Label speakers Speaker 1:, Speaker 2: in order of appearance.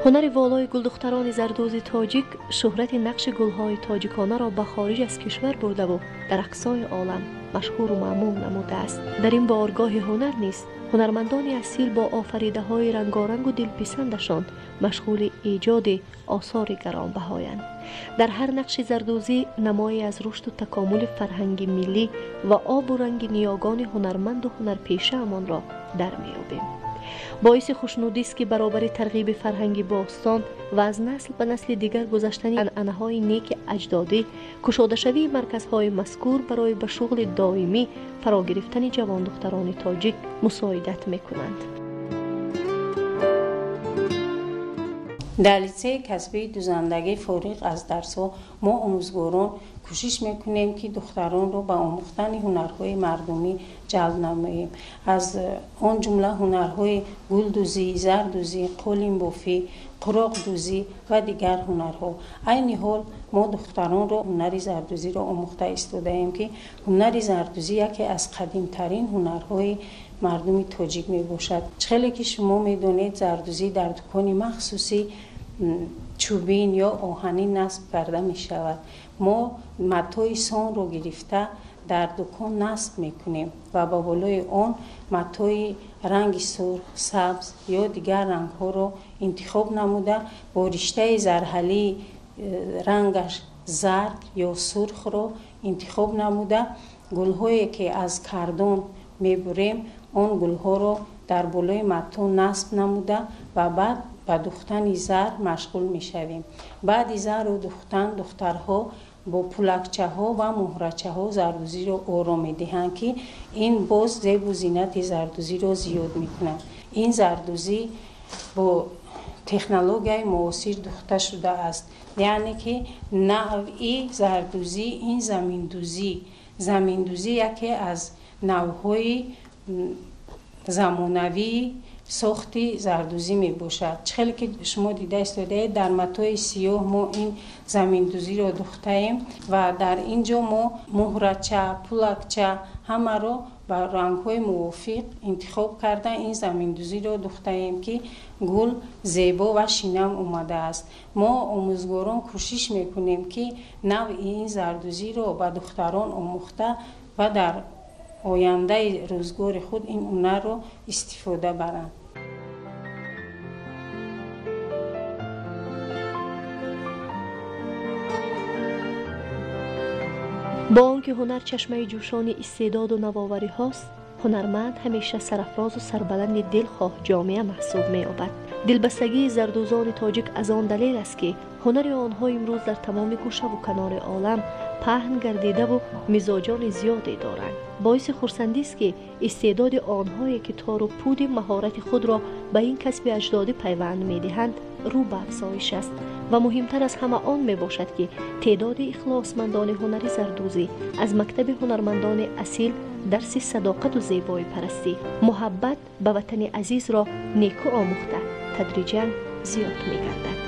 Speaker 1: Ҳунари волои гулдухтарони зардӯзи тоҷик шӯҳрати нақши гулҳои тоҷиконаро ба хориҷ аз кишвар бурдаву дар ақсои олам машҳуру маъмул намудааст. Дар ин боргоҳи ҳунар низ ҳунармандони асил бо офаридаҳои рангорангу дилписандашон машғули эҷоди осори гаронбаҳоянд. Дар ҳар нақши зардӯзӣ намое аз рушду такомули фарҳанги миллӣ ва обу ранги ниёгони ҳунарманду ҳунарпешаамонро дар меёбем. Боиси хушнудист, ки баробари тарғиби фарҳанги бостон ва аз насл ба насли дигар гузаштани анъанаҳои неки аҷдодӣ, кушодашавии марказҳои мазкур барои ба шуғли доимӣ фаро гирифтани ҷавондухтарони тоҷик мусоидат мекунанд.
Speaker 2: Дар литсеи касбии дузандагӣ фориғ аз дарсҳо мо омӯзгорон кӯшиш мекунем, ки духтаронро ба омӯхтани ҳунарҳои мардумӣ ҷалб намоем. Аз он ҷумла ҳунарҳои гулдӯзӣ, зардӯзӣ, қолинбофӣ, қуроқдӯзӣ ва дигар ҳунарҳо. Айни ҳол мо духтаронро ҳунари зардӯзиро омӯхта истодаем, ки ҳунари зардӯзӣ яке аз қадимтарин ҳунарҳои мардуми тоҷик мебошад. Хеле ки шумо медонед, зардӯзӣ дар дукони махсуси чӯбин ё оҳанӣ насб карда мешавад. Мо матои сонро гирифта дар дукон насб мекунем ва ба болои он матои ранги сурх, сабз ё дигар рангҳоро интихоб намуда, бо риштаи зарҳалии рангаш зард ё сурхро интихоб намуда, гулҳое ки аз кардон мебурем, он гулҳоро дар болои матто насб намуда ва баъд ба духтани зар машғул мешавем. Баъди зару духтан духтарҳо бо пулакчаҳо ва муҳрачаҳо зардӯзиро оро медиҳанд, ки ин боз зебу зинати зардӯзиро зиёд мекунад. Ин зардӯзӣ бо технологияи муосир духта шудааст, яъне ки навъи зардӯзӣ ин заминдӯзӣ. Заминдӯзӣ яке аз навъҳои замонавии сохти зардӯзӣ мебошад. Хеле ки шумо дида истодаед, дар матои сиёҳ мо ин заминдӯзиро духтаем ва дар ин ҷо мо муҳрача, пулакча ҳамаро ба рангҳои мувофиқ интихоб карда ин заминдӯзиро духтаем, ки гул зебо ва шинам омадааст. Мо омӯзгорон кӯшиш мекунем, ки навъи ин зардӯзиро ба духтарон омӯхта ва дар ояндаи рӯзгори худ ин ҳунарро истифода баранд.
Speaker 1: Бо он ки ҳунар чашмаи ҷӯшони истеъдоду навовариҳост, ҳунарманд ҳамеша сарафрозу сарбаланди дилхоҳ ҷомеа маҳсуб меёбад. Дилбастагии зардӯзони тоҷик аз он далел аст, ки ҳунари онҳо имрӯз дар тамоми гӯшаву канори олам паҳн гардидаву мизоҷони зиёде доранд. Боиси хурсандист, ки истеъдоди онҳое, ки тору пуди маҳорати худро ба ин касби аҷдодӣ пайванд медиҳанд, рӯ ба афзоиш аст ва муҳимтар аз ҳама он мебошад, ки теъдоди ихлосмандони ҳунари зардӯзӣ аз мактаби ҳунармандони асил дарси садоқату зебоипарастӣ, муҳаббат ба ватани азизро неку омӯхта тадриҷан зиёд мегардад.